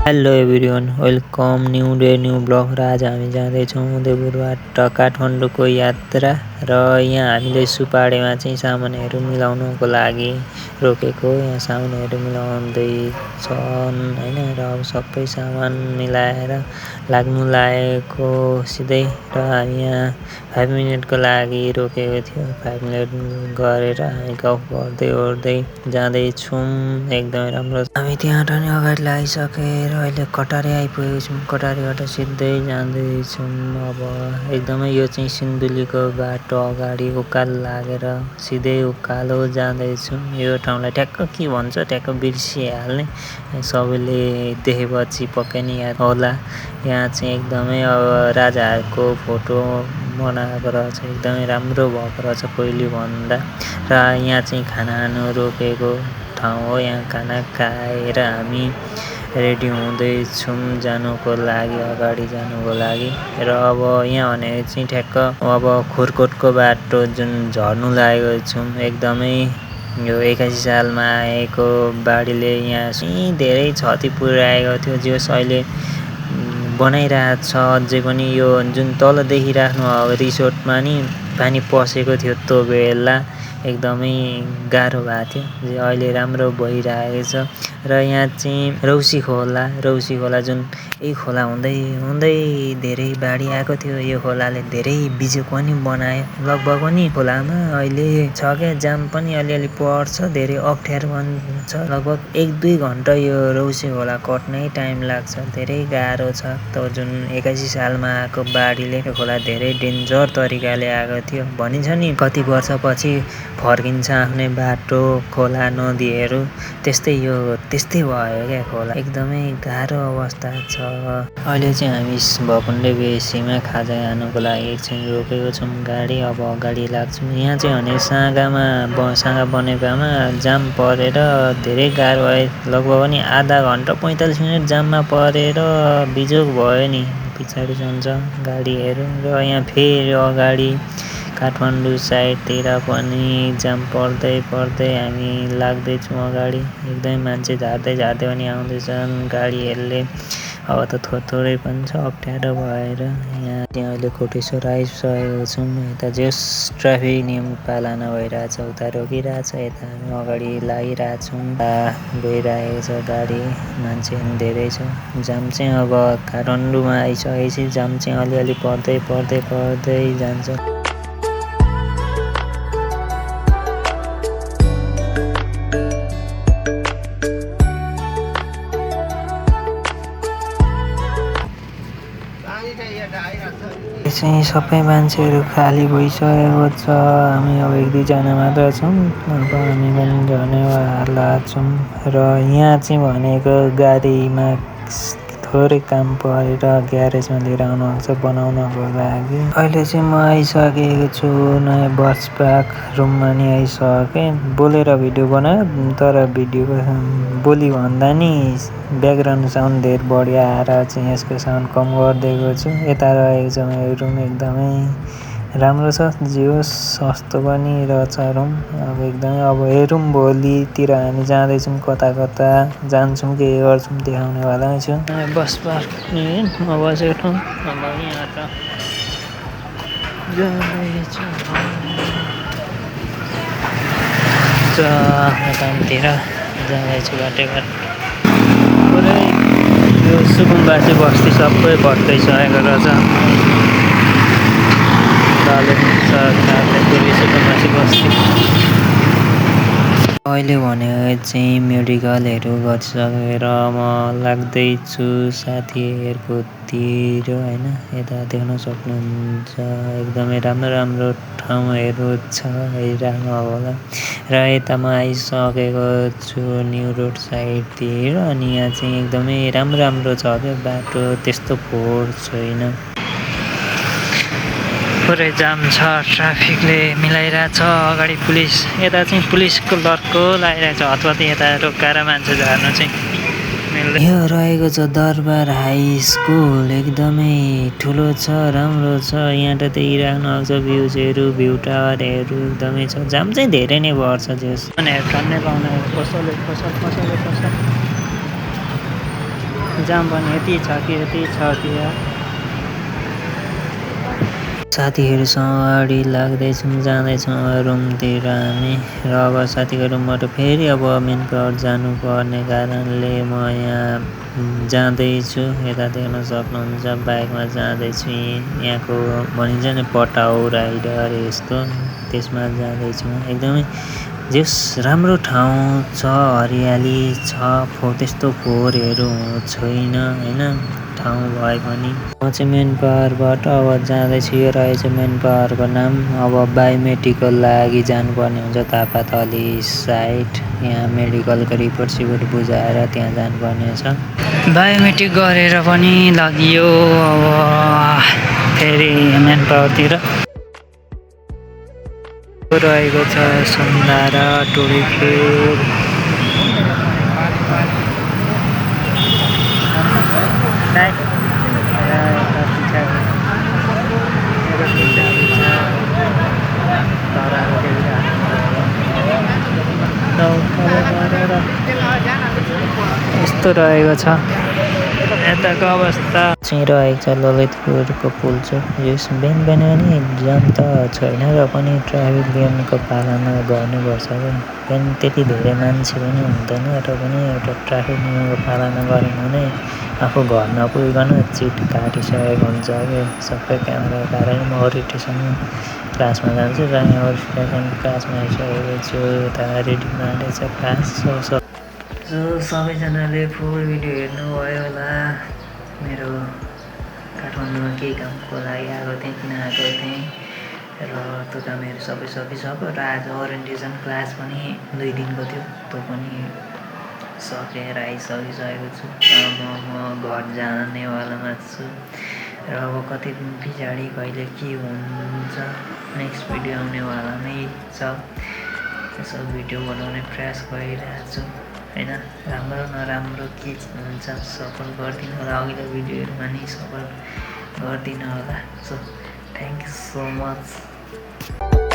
Hello everyone, welcome new day new blog. र आज हामी जाँदैछौँ उदयपुरबाट काठमाडौँको यात्रा। र यहाँ हामीले सुपाडेमा चाहिँ सामानहरू मिलाउनुको लागि रोकेको। यहाँ सामानहरू मिलाउँदैछन् होइन। र अब सबै सामान मिलाएर लाग्नु लागेको सिधै। र हामी यहाँ 5 मिनटको लागि रोकेको थियो। 5 मिनट गरेर हामी गफ गर्दै ओर्दै जाँदैछौँ। एकदमै राम्रो। हामी त्यहाँ पनि अगाडि लागिसकेर अहिले कटारे आइपुगेको छौँ। कटारीबाट सिधै जाँदैछौँ। अब एकदमै यो चाहिँ सिन्धुलीको बाटो, अगाडि उकालो लागेर सिधै उकालो जाँदैछौँ। यो ठाउँलाई ठ्याक्क के भन्छ ठ्याक्क बिर्सिहाल्ने, सबैले देखेपछि पक्कै नै याद होला। यहाँ चाहिँ एकदमै अब राजाहरूको फोटो बनाएको रहेछ, एकदमै राम्रो भएको रहेछ पहिलेभन्दा। र यहाँ चाहिँ खाना खानु रोकेको ठाउँ हो। यहाँ खाना खाएर हामी रेडी हुँदैछौँ जानुको लागि, अगाडि जानुको लागि। र अब यहाँ भनेको चाहिँ ठ्याक्क अब खोरकोटको बाटो जुन झर्नु लागेको छौँ। एकदमै यो 81 सालमा आएको बाढीले यहाँ धेरै क्षति पुर्याएको थियो। जस अहिले बनाइरहेको छ अझै पनि। यो जुन तल देखिराख्नु रिसोर्टमा नि पानी पसेको थियो त्यो बेला, एकदमै गाह्रो भएको थियो। अहिले राम्रो भइरहेको छ। र यहाँ चाहिँ रौसी खोला जुन यही खोला हुँदै धेरै बाढी आएको थियो। यो खोलाले धेरै बिजोग पनि बनायो लगभग पनि। खोलामा अहिले छ क्या, जाम पनि अलिअलि पर्छ, धेरै अप्ठ्यारो पनि छ। लगभग 1-2 घन्टा यो रौसी खोला कट्नै टाइम लाग्छ, धेरै गाह्रो छ। त जुन 81 सालमा आएको बाढीले यो खोला धेरै डेन्जर तरिकाले आएको थियो। भनिन्छ नि कति वर्षपछि फर्किन्छ आफ्नै बाटो, खोला नदीहरू। त्यस्तै भयो क्या खोला, एकदमै गाह्रो अवस्था छ। अहिले चाहिँ हामी भकुण्डे बेसीमा खाजा खानुको लागि एकछिन रोकेको छौँ गाडी। अब अगाडि लाग्छौँ। यहाँ चाहिँ भने साँगा बनेकोमा जाम परेर धेरै गाह्रो भयो। लगभग पनि आधा घन्टा 45 मिनट जाममा परेर बिजोग भयो नि, पछाडि जान्छ गाडीहरू। र यहाँ फेरि अगाडि काठमाडौँ साइडतिर पनि जाम पर्दै हामी लाग्दैछौँ अगाडि। एकदमै मान्छे झार्दै पनि आउँदैछन् गाडीहरूले। अब त थोरै पनि छ अप्ठ्यारो भएर। यहाँ चाहिँ अहिले कोटेश्वर आइसकेको छौँ। यता जस ट्राफिक नियम पालना भइरहेछ, उता रोकिरहेछ, यता हामी अगाडि लागिरहेछौँ। गइरहेको छ गाडी, मान्छे पनि धेरै छ। जाम चाहिँ अब काठमाडौँमा आइसकेपछि जाम चाहिँ अलिअलि पर्दै जान्छ। चाहिँ सबै मान्छेहरू खाली भइसकेको छ। हामी अब 1-2 जना मात्र छौँ। अब हामी पनि झर्नेवाला छौँ। र यहाँ चाहिँ भनेको गाडीमा थोरै काम परेर ग्यारेजमा लिएर आउनुहुन्छ बनाउनको लागि। अहिले चाहिँ म आइसकेको छु नयाँ बस पार्क रुममा नि आइसकेँ। बोलेर भिडियो बनायो, तर भिडियोको बोलीभन्दा नि ब्याकग्राउन्ड साउन्ड धेरै बढी आएर चाहिँ यसको साउन्ड कम गरिदिएको छु। यता रहेको छ मेरो रुम, एकदमै राम्रो छ। जियो सस्तो पनि रहेछ रुम। अब एकदमै अब हेरौँ भोलितिर हामी जाँदैछौँ, कता जान्छौँ, के गर्छौँ देखाउनेवाला छु। बस पार्क म बसेको ठाउँ। अब यहाँ त जाँदैछु कामतिर जाँदैछु बाटोघाट। पुरै यो सुकुम्बासी बस्ती सबै भत्काइसकेको रहेछ। सरकारले पूर्वी सुकुम्बासी बस्ती अहिले भनेको चाहिँ मेडिकलहरू गरिसकेर म लाग्दैछु साथीहरूकोतिर होइन। यता देख्न सक्नुहुन्छ एकदमै राम्रो ठाउँहरू छ, हेरिराख्नु होला। र यता म आइसकेको छु न्यु रोड साइडतिर। अनि यहाँ चाहिँ एकदमै राम्रो छ क्या बाटो, त्यस्तो फोहोर छैन। पुरै जाम छ, ट्राफिकले मिलाइरहेछ। अगाडि पुलिस, यता चाहिँ पुलिसको लर्को लागिरहेछ हतपत। यता रोकाएर मान्छे झार्नु चाहिँ मिल्दैन। यो रहेको छ दरबार हाई स्कुल, एकदमै ठुलो छ, राम्रो छ। यहाँ त देखिराख्नु आउँछ भ्यू टावरहरू एकदमै छ। जाम चाहिँ धेरै नै पर्छ जस टन्ने पाउने जाम पनि यति छ कि साथीहरूसँग अगाडि लाग्दैछौँ जाँदैछौँ रुमतिर हामी र अब साथीको रुमबाट फेरि अब मेन पावर जानुपर्ने कारणले म यहाँ जाँदैछु। यता देख्न सक्नुहुन्छ बाइकमा जाँदैछु। यहाँको भनिन्छ नि पटाउ राइडर यस्तो त्यसमा जाँदैछु। एकदमै जस राम्रो ठाउँ छ, हरियाली छ, त्यस्तो फोहोरहरू छैन होइन ठाउँ भए पनि। म चाहिँ मेन पावरबाट अब जाँदैछु। यो रहेछ मेन पावरको नाम। अब बायोमेट्रिकको लागि जानुपर्ने हुन्छ तापातली साइड। यहाँ मेडिकलको रिपोर्ट बुझाएर त्यहाँ जानुपर्ने छ। बायोमेट्रिक गरेर पनि लगियो अब फेरि मेन पावरतिर रहेको छ सुन्दारा टोलीखेल। यस्तो रहेको छ यताको अवस्था चाहिँ रहेको छ ललितपुरको पुल चोक। यस बिहान पनि जाम त छैन र पनि ट्राफिक नियमको पालना गर्नुपर्छ क्या। बिहान त्यति धेरै मान्छे पनि हुँदैन र पनि एउटा ट्राफिक नियमको पालना गरेन भने आफू घर नपुगिकन चिट काटिसकेको हुन्छ कि। सबै क्यामेरा कारण म ओरिएन्टेसन क्लासमा जान्छु र यहाँ ओरिएन्टेसन क्लासमा आइसकेको छु। यता रेडी मार्दैछ क्लास। सबैजनाले फुल भिडियो हेर्नुभयो होला। मेरो काठमाडौँमा केही कामको लागि आएको थिएँ, किन आएको थिएँ र त्यो कामहरू सबै सकिसक्यो र आज ओरिएन्टेसन क्लास पनि 2 दिनको थियो, त्यो पनि सकेर आइसकिसकेको छु। अब म घर जानेवालामा छु र अब कति दिन पछाडि कहिले के हुन्छ नेक्स्ट भिडियो आउनेवाला नै छ। यसो भिडियो बनाउने प्रयास गरिरहेको छु होइन। राम्रो नराम्रो के हुन्छ सफल गरिदिनु होला, अघिल्लो भिडियोहरूमा नि सफल गरिदिनु होला। So thank you so much.